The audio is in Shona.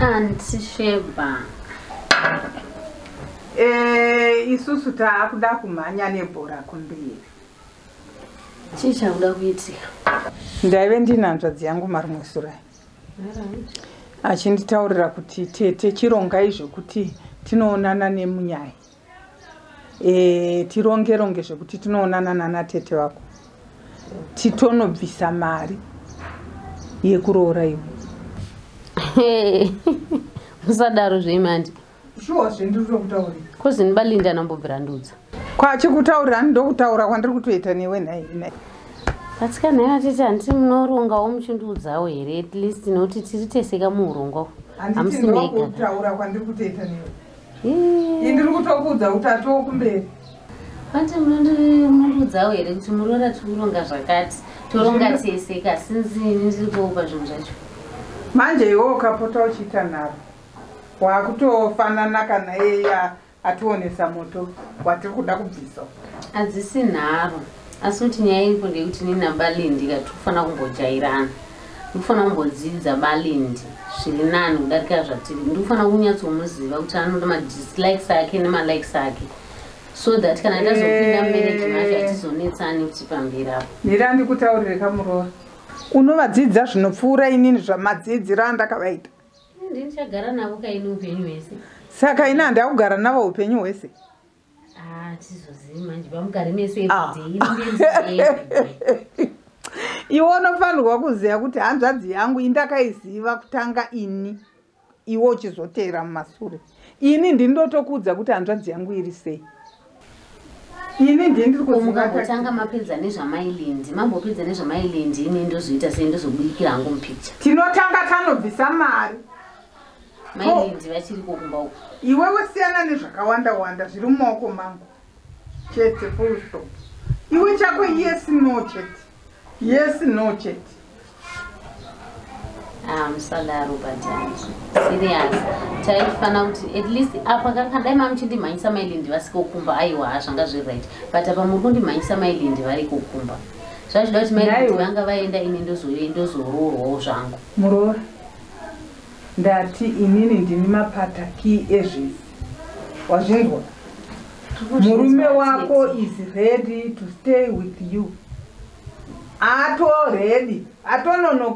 Auntie Sheba. Isusu taakuda kumhanya nebhora kumberi. Chii chakuda kuitika? Ndaive ndine hanzvadzi yangu marimwe surai achinditaurira kuti tete, chirongai zvekuti tinoonana nemunyai, tironge ronge zvekuti tinoonana nana tete vako, titonobvisa mari yekuroora iwe. Musadaro zveimandi. Shuwa, zvendiri kutaurira. Kozi ndibalinda nambobvira ndudza. Kwachikutaurira ndokutaura kwandiri kutoita newe nhai nhai. Atsika nhai atete, handiti munorongawo muchindiudzawo here at least, nokuti tiri teseka muurongwa? Handiti Hamusi mega. ndokutaura kwandiri kutoita newe. Ii. Indiri kutokuudza kuti atoo kumberi. Panti munondiudzawo here kuti muroora tiri zvakati, toronga teseka, since ini ndiri kuupa zvinhu zvacho? Manje iwe ukapota uchiita nharo, wakutofanana kana iye ationesa moto watiri kuda kubvisa. Hadzisi nharo, asi kuti nyaya iripo ndeyekuti nini nabalindi ka tikufanira kumbojairana, ndikufanira kumbodzidza balindi zviri nani kudarika zvatiri. Ndikufanira kunyatsomuziva kuti anoda madislikes ake nemalikes ake, so that kana tazopinda mumarriage macho hatizonetsani kuti pamberi apo. Mira ndikutaurire kamuroora, unovadzidza zvinopfuura inini zvamadzidziro andakavaita. Ndinichagara navo kaini upenyu hwese. Saka ini handida kugara navo upenyu hwese. Tizozivi manje pamugare mese Ah. everyday, everyday. Iwe unofanirwa kuziva kuti hanzvadzi yangu indakaiziva kutanga ini, iwe uchizoteera mumasure. Ini ndindotokuudza kuti hanzvadzi yangu iri sei. Ini ndini ndiri kuziva. Mukambotanga mapedza nezvamailindi, mambopedza nezvamailindi, ini ndozoita sei? Ndozobudikira hangu mupicture. Tinotanga tanobvisa mari. Mailindi vachiriko kumba uko. Iwewe siyana nezvakawanda wanda zviri mumaoko mangu chete, full stop. Iwe chako yes no chete, yes no chete. Ah, musadaro, but serious, taifanira kuti at least apa kakadai mamuchindimhanyisa mailindi vasiko kumba, aiwa, zvanga zviri right, but apa muri kundimhanyisa mailindi variko kumba. Zvachida kuti mailindi Nhaiwe. vanga vaenda, ini ndozoroorwawo zvangu. Muroora, ndati inini ndini mapataki ezvisi, wazvinzwa? Murume wako is ready to stay with you, ato ready, atononoka.